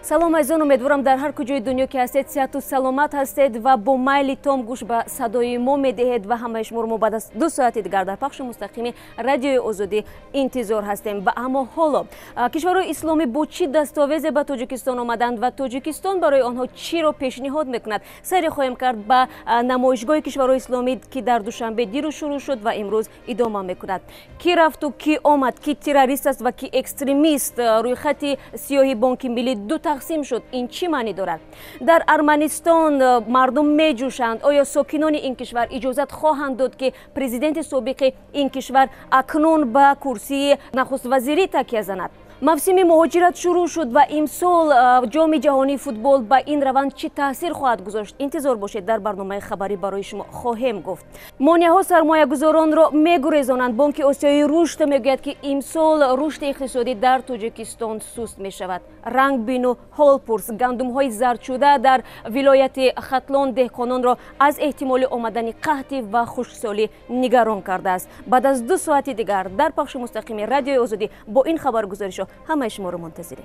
Салом, азизон! Умедворам, дар ҳар куҷои дунё ки ҳастед, сиҳату саломат ҳастед ва бо майли том гӯш ба садои мо медиҳед. Ва ҳамаи шуморо мо баъд аз 2 соати дигар дар пахши мустақими Радиои Озодӣ интизор ҳастем. Ва аммо ҳоло кишварҳои исломӣ бо чӣ дастовезе ба Тоҷикистон омаданд ва Тоҷикистон барои онҳо чиро пешниҳод мекунад? Сайре хоҳем кард ба намоишгоҳи кишварҳои исломӣ, ки дар Душанбе дирӯз шурӯъ шуд ва имрӯз идома мекунад. Кӣ рафту кӣ омад, кӣ террорист аст ва кӣ экстремист? Рӯйхати сиёҳи Бонки Миллӣ ду тақсим шуд. Ин чӣ маънӣ дорад? Дар Арманистон мардум меҷӯшанд. Оё сокинони ин кишвар иҷозат хоҳанд дод, ки президенти собиқи ин кишвар акнун ба курсии нахуствазирӣ такя занад? Мавсими муҳоҷират шурӯъ шуд ва имсол Ҷоми ҷаҳонии футбол ба ин раванд чӣ таъсир хоҳад гузошт? Интизор бошед, дар барномаи хабарӣ барои шумо хоҳем гуфт. Монеаҳо сармоягузоронро мегурезонанд. Бонки Осиёии Рушд мегӯяд, ки имсол рушди иқтисодӣ дар Тоҷикистон суст мешавад. Ранг бину, ҳол пурс. Гандумҳои зардшуда дар вилояти Хатлон деҳқононро аз эҳтимоли омадани қаҳтӣ ва хушксолӣ нигарон кардааст. Баъд аз 2 соати дигар дар пахши мустақими Радиои Озодӣ бо ин хабаргузоришҳо ҳамаи шуморо мунтазирем.